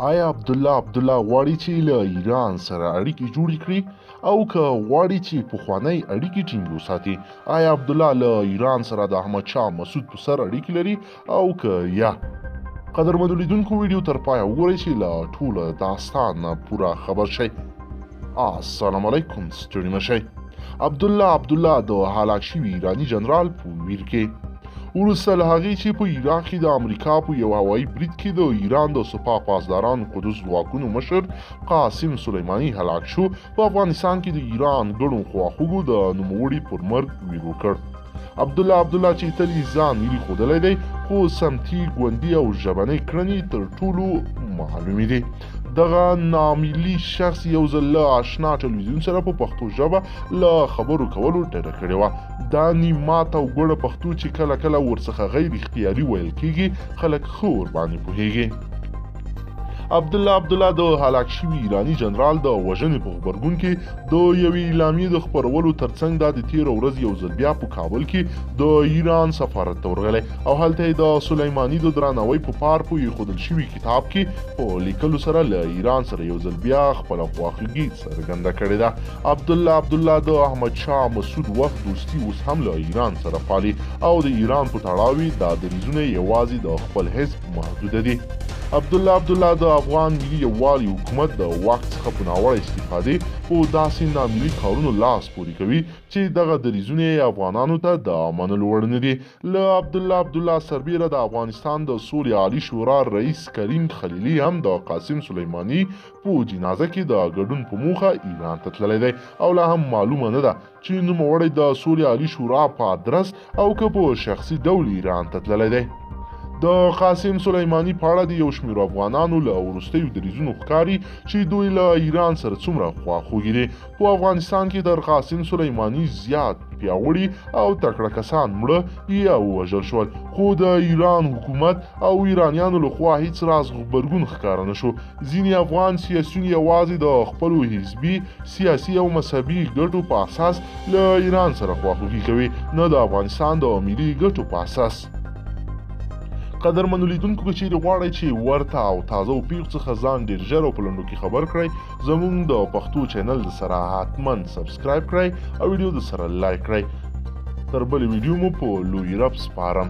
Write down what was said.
آیا عبدالله عبدالله غواړي چې له ایران سره اړیکې جوړې کړي او که غواړي چې پخوانۍ اړیکې ټینګ وساتي؟ آیا عبدالله له ایران سره د احمد شاه مسعود په سر اړیکې لري او که یا؟ قدرمنو لیدونکو، ویډیو تر پایه وګورئ چې له ټوله داستان نه پوره خبر شئ. السلام علیکم، ستړي مه شئ. عبدالله عبدالله د هلاک شوي ایراني جنرال په ویر کې. وروسته له هغې چې په عراق کې د امریکا په یو هوایي برید کې د ایران د سپاه پاسداران قدس ځواکونو مشر قاسم سلیماني هلاک شو، په افغانستان کې د ایران ګڼو خواخوږو د نوموړي پر مرګ ویر وکړ. عبدالله عبدالله چې تل یې ځان ملي ښودلی دی، خو سمتي، ګوندي او ژبنۍ کړنې تر ټولو معلومې دي. دغه ناملي شخص یو ځل له آشنا ټلویزیون سره په پښتو ژبه له خبرو کولو ډډه کړې وه. دا نیماته او ګوړه پښتو چې کله کله ورڅخه غیر اختیاري ویل کیږي، خلک ښه ورباندې پوهیږي. عبدالله عبدالله د هلاک شوي ایراني جنرال د وژنې په غبرګون کې د یوې اعلامیې د خپرولو ترڅنګ دا د تېره ورځ یو ځل بیا په کابل کې د ایران سفارت ته ورغلی او هلته یې د سلیماني د درناوی په پار په ایښودل شوي کتاب کې په لیکلو سره له ایران سره یو ځل بیا خپله خواخوږي څرګنده کړې ده. عبدالله عبدالله د احمد شاه مسعود وخت دوستي اوس هم له ایران سره پالي او د ایران په تړاو یې دا دریځونه یوازې د خپل حزب محدوده دي. عبدالله عبدالله د افغان ملي یووالي حکومت د واک څخه په ناوړه استفادې په داسې ناملي کارونو لاس پورې کوي چې دغه دریځونه یې افغانانو ته د منلو وړ نه دي. له عبدالله عبدالله سربېره د افغانستان د سولې عالي شورا رئیس کریم خلیلي هم د قاسم سلیماني په جنازه کې د ګډون په موخه ایران ته تللی دی او لا هم معلومه نه ده چې نوموړی د سولې عالي شورا په ادرس او که په شخصي ډول ایران ته تللی دی. د قاسم سلیماني په اړه د یو شمېر افغانانو له وروستیو دریځونو ښکاري چې دوی له ایران سره څومره خواخوږي دي. په افغانستان کې تر قاسم سلیماني زیات پیاوړي او تکړه کسان مړه یا ووژل شول، خو د ایران حکومت او ایرانیانو لخوا هیڅ راز غبرګون ښکاره نه شو. ځینې افغان سیاسیون یوازې د خپلو حزبي، سیاسي او مذهبي ګټو په اساس له ایران سره خواخوږي کوي، نه د افغانستان د ملي ګټو په اساس. قدرمنو لیدونکو، که چیرې غواړئ چې ورته او تازه پیښو څخه ځان ډیر ژر او په لنډو کې خبر کړئ، زموږ د پښتو چینل د سره حتما subscribe کړئ او ویډیو د سره like کړئ. تر بلې ویډیو مو په لوی رب سپارم.